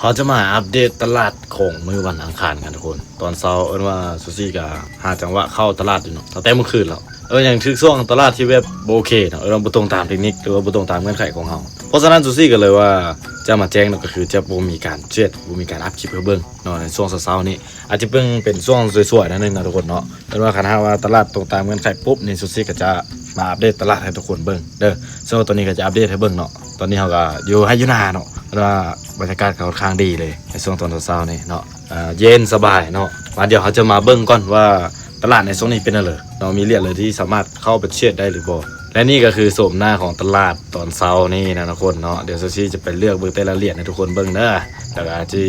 ເຮົາຈະມາອັບເດດຕະຫຼາດຂອງມື້ວັນອັງຄານກັນທຸກຄົນ. ຕອນເຊົ້າເອີ້ນວ່າຊູຊີກະຫາຈັງຫວະເຂົ້າຕະຫຼາດຢູ່ເນາະ ຕັ້ງແຕ່ມື້ຄືນແລ້ວ. ເອີ ຍັງຖືກຊ່ວງຕະຫຼາດທີ່ແບບບໍ່ໂອເຄເນາະ, ເອີ້ນວ່າບໍ່ຕົງຕາມເທັກນິກ ຫຼືວ່າບໍ່ຕົງຕາມເງື່ອນໄຂຂອງເຮົາ. ເພາະສະນັ້ນຊູຊີກໍເລີຍວ່າຈະມາແຈ້ງເນາະ ກໍຄືຈະບໍ່ມີການເຊັດ ບໍ່ມີການອັບຄລິບໃຫ້ເບິ່ງເນາະ ໃນຊ່ວງເຊົ້າໆນີ້. ອາດຈະເບິ່ງເປັນຊ່ວງສວຍໆໜ້ອຍໜຶ່ງນະທຸກຄົນເນາະ. ເອີ້ນວ່າຄັນຫາກວ່າຕະຫຼາດຕົງຕາມເງື່ອນໄຂປຸບນີ້ ຊູຊີກໍຈະມາອັບເດດຕະຫຼາດໃຫ້ທຸກຄົນເບິ່ງເດີ. ເຊິ່ງວ່າຕອນນີ້ກໍຈະອັບເດດໃຫ້ເບິ່ງເນາະ. ຕອນນີ້ເຮົາກໍຢູ່ໄຮ່ຢູ່ນາເນາະ, ເອີ້ນວ່າບັນຍາກາດກໍຄ່ອນຂ້າງດີເລີຍໃນຊ່ວງຕອນເຊົ້າໆນີ້ເນາະ, ເຢັນສະບາຍເນາະ. ມາດຽວເຮົາຈະມາເບິ່ງກ່ອນວ່າຕະຫຼາດໃນຊ່ວງນີ້ເປັນແນວໃດເນາະ, ມີຫຼຽນເລີຍທີ່ສາມາດເຂົ້າໄປເທຣດໄດ້ຫຼືບໍ່. ແລະນີ້ກໍຄືໂສມໜ້າຂອງຕະຫຼາດຕອນເຊົ້ານີ້ນະທຸກຄົນເນາະ. ດຽວຊູຊີຈະໄປເລືອກເບິ່ງແຕ່ລະຫຼຽນໃຫ້ທຸກຄົນເບິ່ງເດີ. ແລ້ວກໍອາດຊິ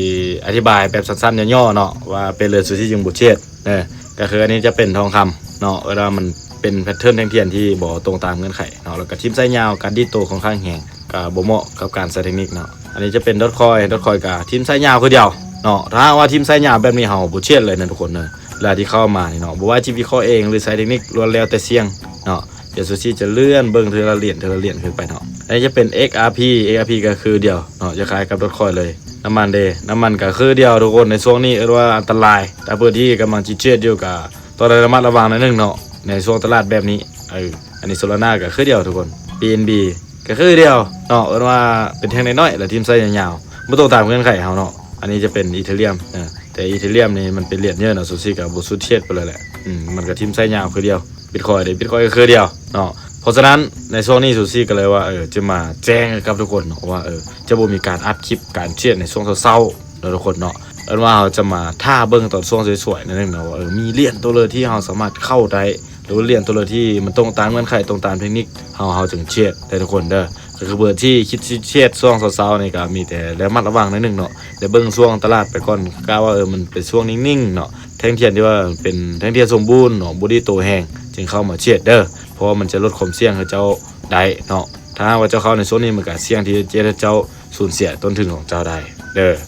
ອະທິບາຍແບບສັ້ນໆຫຍໍ້ໆເນາະ ວ່າເປັນເລີຍຊູຊີຈຶ່ງບໍ່ເທຣດ. ເອີ ກໍຄືອັນນີ້ຈະເປັນທອງຄຳເນາະ, ເວລາມັນເປັນແພັດເທີນແທ່ງທຽນທີ່ບໍ່ຕົງຕາມເງື່ອນໄຂເນາະ, ແລ້ວກໍທິ່ມໄຊຍາວ ການດີດໂຕຂ້ອນຂ້າງແຮງ ກໍບໍ່ເໝາະກັບການໃສ່ເທັກນິກເນາະ. ອັນນີ້ຈະເປັນດອດຄອຍ ດອດຄອຍກໍທິ່ມໄຊຍາວຄືດຽວເນາະ. ຖ້າຫາກວ່າທິ່ມໄຊຍາວແບບນີ້ ເຮົາບໍ່ເທຣດເລີຍນະທຸກຄົນເດີ. ເວລາທີ່ເຂົ້າມານີ້ເນາະ ບໍ່ວ່າຈະວິເຄາະເອງ ຫຼືໃສ່ເທັກນິກ ລ້ວນແລ້ວແຕ່ສ່ຽງເນາະ. ດຽວຊູຊີຈະເລື່ອນເບິ່ງເທື່ອລະຫຼຽນ ເທື່ອລະຫຼຽນຂຶ້ນໄປເນາະ. ອັນນີ້ຈະເປັນ ເອັກອາພີ ເອັກອາພີກໍຄືດຽວເນາະ, ຄ້າຍໆກັບດອດຄອຍເລີຍ. ນ້ຳມັນເດ ນ້ຳມັນກໍຄືດຽວທຸກຄົນ. ໃນຊ່ວງນີ້ເອີ້ນວ່າອັນຕະລາຍ, ຖ້າຜູ້ທີ່ກຳລັງຊິເທຣດຢູ່ກໍຕ້ອງໄດ້ລະມັດລະວັງໜ້ອຍໜຶ່ງເນາະ ໃນຊ່ວງຕະຫຼາດແບບນີ້. ເອີ ອັນນີ້ໂຊລານາກໍຄືດຽວທຸກຄົນ, ບີເອັນບີກໍຄືດຽວເນາະ, ເອີ້ນວ່າເປັນແທ່ງນ້ອຍໆ ແລ້ວຖິ້ມໄຊຍາວໆ ບໍ່ຕົງຕາມເງື່ອນໄຂເຮົາເນາະ. ອັນນີ້ຈະເປັນອີເທີຣຽມເນາະ, ແຕ່ອີເທີຣຽມນີ້ມັນເປັນຫຼຽນເຍີນເນາະ, ຊູຊີກໍບໍ່ສຸດເທຣດປານໃດແຫຼະ. ອືມ ມັນກໍຖິ້ມໄຊຍາວຄືດຽວ. ບິດຄອຍເດ ບິດຄອຍກໍຄືດຽວເນາະ. ເພາະສະນັ້ນໃນຊ່ວງນີ້ຊູຊີກໍເລີຍວ່າ ເອີ ຈະມາແຈ້ງໃຫ້ກັບທຸກຄົນເນາະ ວ່າ ເອີ ຈະບໍ່ມີການອັບຄລິບການເທຣດໃນຊ່ວງເຊົ້າໆເນາະທຸກຄົນເນາະ. ເອີ້ນວ່າເຮົາຈະມາຖ້າເບິ່ງຕອນຊ່ວງສວຍໆໜ້ອຍໜຶ່ງເນາະ ວ່າ ເອີ ມີຫຼຽນໂຕໃດທີ່ເຮົາສາມາດເຂົ້າໄດ້ ຫຼືວ່າຫຼຽນໂຕໃດທີ່ມັນຕົງຕາມເງື່ອນໄຂ ຕົງຕາມເທັກນິກ ເຮົາ ເຮົາຈຶ່ງເທຣດເດີທຸກຄົນເດີ. ກໍຄືເປີດທີ່ຄິດຊິເທຣດຊ່ວງເຊົ້າໆນີ້ກໍມີແຕ່ລະມັດລະວັງໜ້ອຍໜຶ່ງເນາະ ແລະເບິ່ງຊ່ວງຕະຫຼາດໄປກ່ອນ. ກະວ່າ ເອີ ມັນເປັນຊ່ວງນິ່ງໆເນາະ, ແທ່ງທຽນທີ່ວ່າເປັນແທ່ງທຽນສົມບູນເນາະ ບໍ່ດີດໂຕແຮງ ຈຶ່ງເຂົ້າມາເທຣດເດີ. ເພາະວ່າມັນຈະລົດຄວາມສ່ຽງໃຫ້ເຈົ້າໄດ້ເນາະ. ຖ້າຫາກວ່າເຈົ້າເຂົ້າໃນຊ່ວງນີ້ ມັນກໍສ່ຽງທີ່ຈະເຮັດໃຫ້ເຈົ້າສູນເສຍຕົ້ນທຶນຂອງເຈົ້າໄດ້ເດີ.